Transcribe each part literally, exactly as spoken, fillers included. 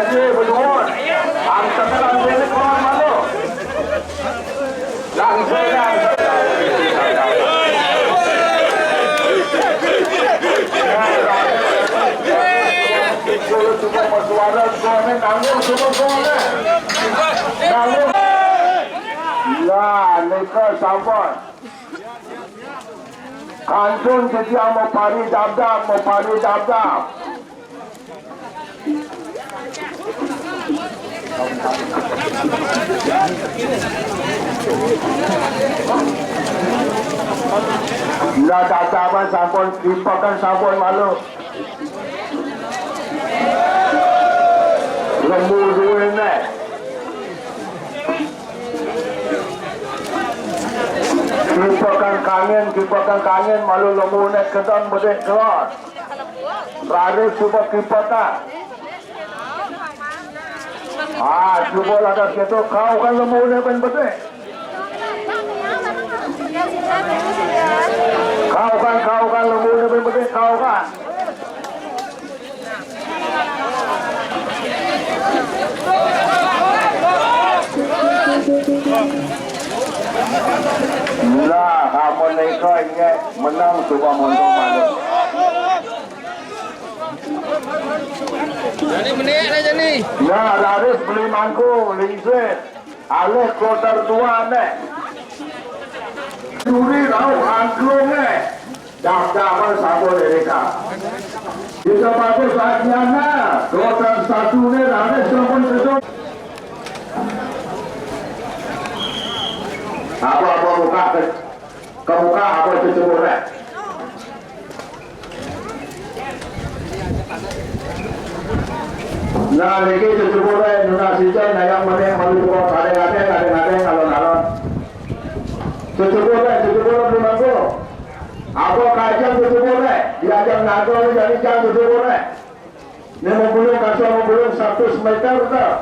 Berdua. Angkat tangan, beri kawan malu. Langsung, langsung. Kalau cuba bersuara, suara nanggung, cuba suara. Nanggung. Lah, nika sabar. Kantun titiang mapari dabdab, mapari dabdab. Lah, dabdaban sampun, timpakan sampun malu. Lembu duwé né. Kipakan kangin, kipakan kangin, malu lembu né kedon bedik kelor. Raris suba kipakan. Ah, suba lakas kéto, kaukan lembu né ben bedik. Kaukan, kaukan lembu né ben bedik, kaukan. Lah, amun nika inggih menang suba monto malu. Jani benik dah jani. Ya, laris beli mangku, lingsir. Alih kloter dua né. Duri rauh angklungé. Daftar sampun irika. Kita bagus latihannya. Kloter satu né, laris sampun kedung. Apa-apa buka ke, kebuka apa cucu boleh. Nah, niki cucu boleh, nunas ijen, nah, yang penting malu cukup kadang-kadang, kadang-kadang, alon-alon. Cucu boleh, cucu boleh, belum aku. Apa kajang cucu boleh? Diajang naga ni jadi jang cucu boleh. Ni mau belum, kasar mau belum, seratus meter dah.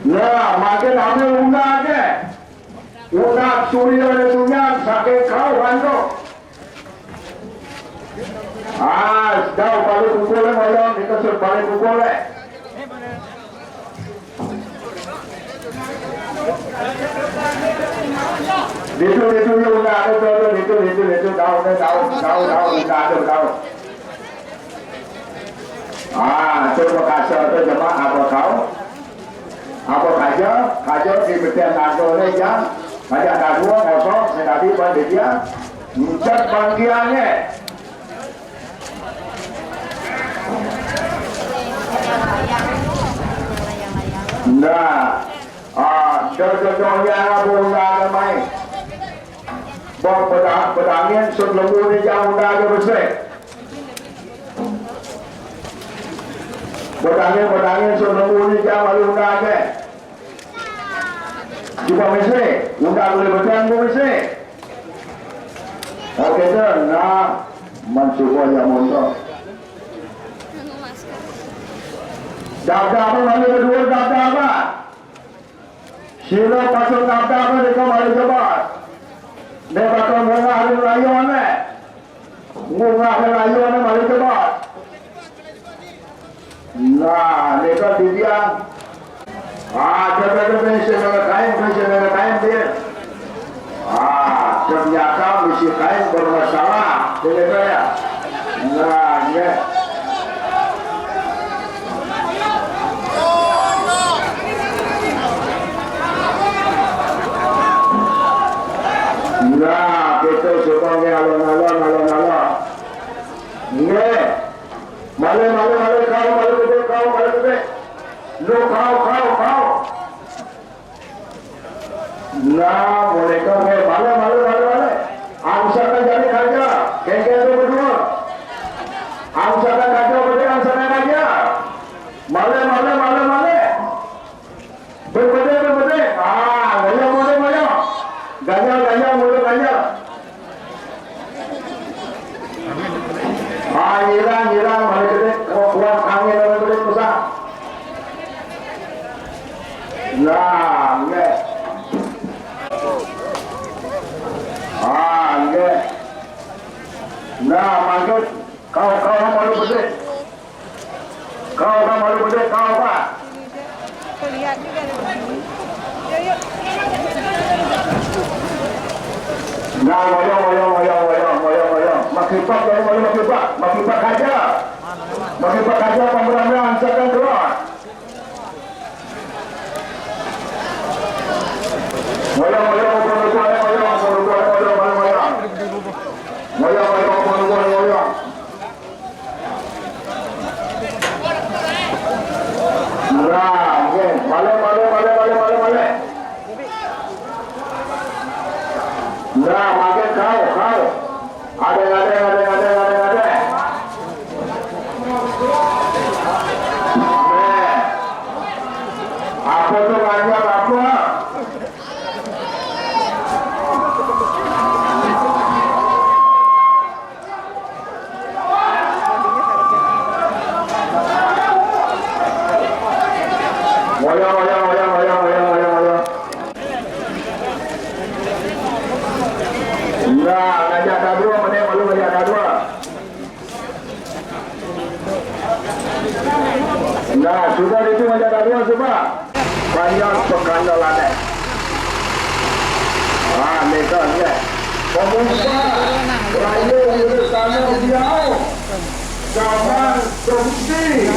Nah, makin ambil undang ke. Unak surya le sunyan saking kauhan tu. Ah, dau balik pukul le ngoyong, kita sur balik pukul le. Ditu, ditu, ya, unak tu, tu, tu, ditu, ditu, ditu, dau, dau, dau, dau, dau, unak tu, dau. Ah, tu bekasa tu jemaah apa kau? Apa kaja? Kaja di betian naga ni jang. Kaja kadua kosong, sekali pan di dia. Encet panggiannya. Nah, ah, contoh-contohnya apa undang mai? Bang pedang, pedangin sut lembu ni jang undang aja besik. Bedangin, bedangin, sun lembu ni jang malu undang ke. Cuba mesti, undang boleh bedang pun mesti. Okey, dah, nah, mencuba yang muntah. Daftar apa, mana kedua daftar apa? Sira patut nabdab nika mari jebat. Nek bakal ngungah ring rayone. Ngungah ring rayone mari jebat. Nah, nika didiang. Ah, jaga jaga sing ana kain, sing ana kain dia. Ah, ternyata misi kain bermasalah, begitu ya. Nah, ya. Nah, kita coba ni alon-alon, alon-alon. Nggih. Malih, malih, malih, kau, malih gede, kau, malih gede. Lu, kau, kau, kau. Nah, mereka, eh, mana, mana, mana, mana? Angsakan jani kaja, kengkeng tu berdua. Angsakan kaja, berdua, angsakan kaja. Mana, mana, mana, mana? Berbeda, berbeda. Ah, gaya, mana, mana? Gaya, gaya, mana, gaya? Ah, nyirang, nyirang, mana gede, kuat, kuat, angin, mana gede, besar. Nah, nggih. Ah, nggih. Nah, mangkin kau-kau malu besik. Kau kan malu bedek kau kan? Kelihatan juga. Yuk, yuk. Nah, ngoyong, ngoyong, ngoyong, ngoyong, ngoyong, ngoyong. Makipak, jangan malu makipak. Makipak aja. Makipak aja, pemberanian, silakan keluar. Ngoyong, ngoyong, ngoyong, ngoyong, ngoyong, ngoyong, ngoyong, ngoyong, ngoyong. Ngoyong, ngoyong, ngoyong, ngoyong, ngoyong. Nah, nggih. Balik, balik, balik, balik, balik, balik. Nah, makin kau, kau. Ada, ada, ada, ada, ada, ada. Nah. Apa tuh ngajak apa? Ngoyong, ngoyong, ngoyong, ngoyong, ngoyong, ngoyong, ngoyong. Nah, ngajak kadua, mana malu ngajak kadua. Nah, sudah itu ngajak kadua, coba. Banyak pekandalane. Ah, mereka ni. Pemuda, raya, wira sana, diau. Zaman produksi.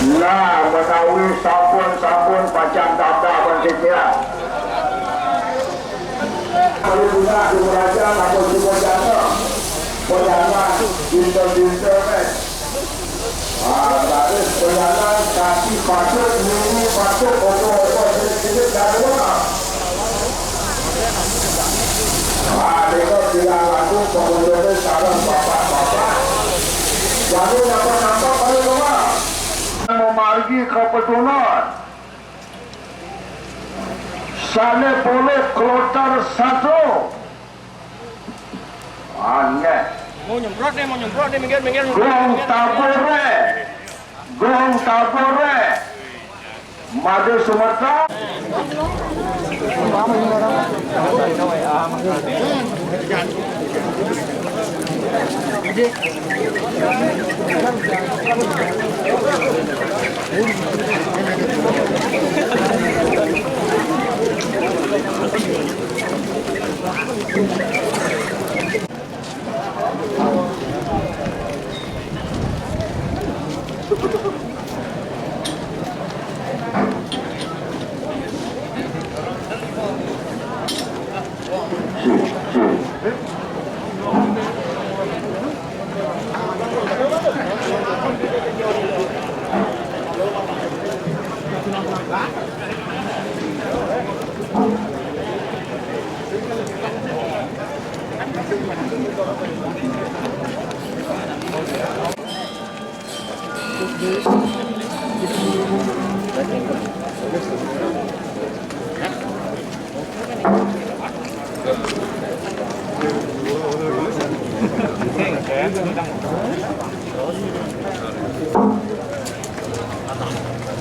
Nah, menawi sampun-sampun pacang dadah pun setia. Kalau guna di kerajaan atau semua jana, pun jana, pinter-pinter, eh. Ah, baris pelayanan kaki patut, nini patut, oto-oto, sini-sini, darwa. Ah, mereka bilang aku pengunjungnya sarang bapak-bapak. Lalu nampak-nampak pada rumah. Memargi kepedunan. Sana boleh kloter satu. Ah, nggih. Mau nyemprot nih, mau nyemprot nih, minggir, minggir, minggir, Gong minggir. Tabore. Gong Tabore. Madu Sumatera.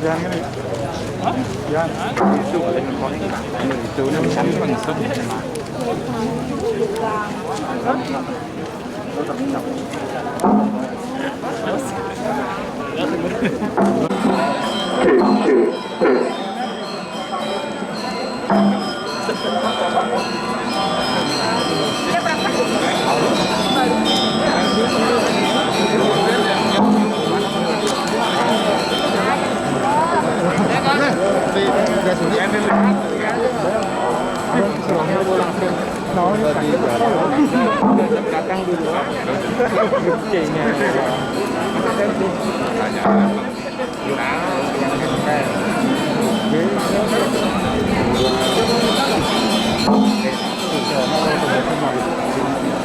Jangan gini. Jangan. Itu, itu, ini bisa. Belakang dulu.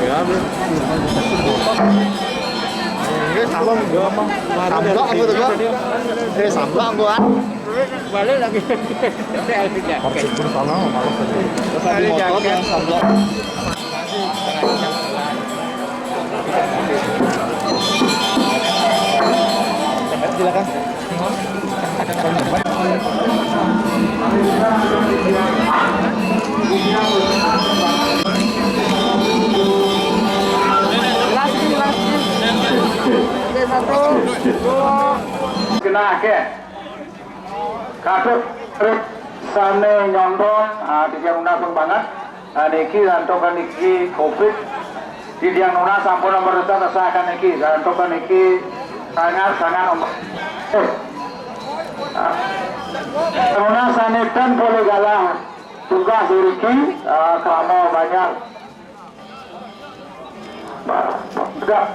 Ya, bro. Ini salah gua mah. Samblak aku tuh, gua. Eh, samblak gua. Balik lagi. Harus turun sana, malas aja. Tadi motor yang samblak. Silakan. Genah akeh. Kaduk trip sane nyondong, ah, titiang nunas banget. Ah, niki santukan niki covid. Titiang nunas sampun nomor tesakan niki, santukan niki sangat-sangat om-, eh. Ah, nunas sane ten boleh galah tugas iriki, ah, krama banyak. Enggak.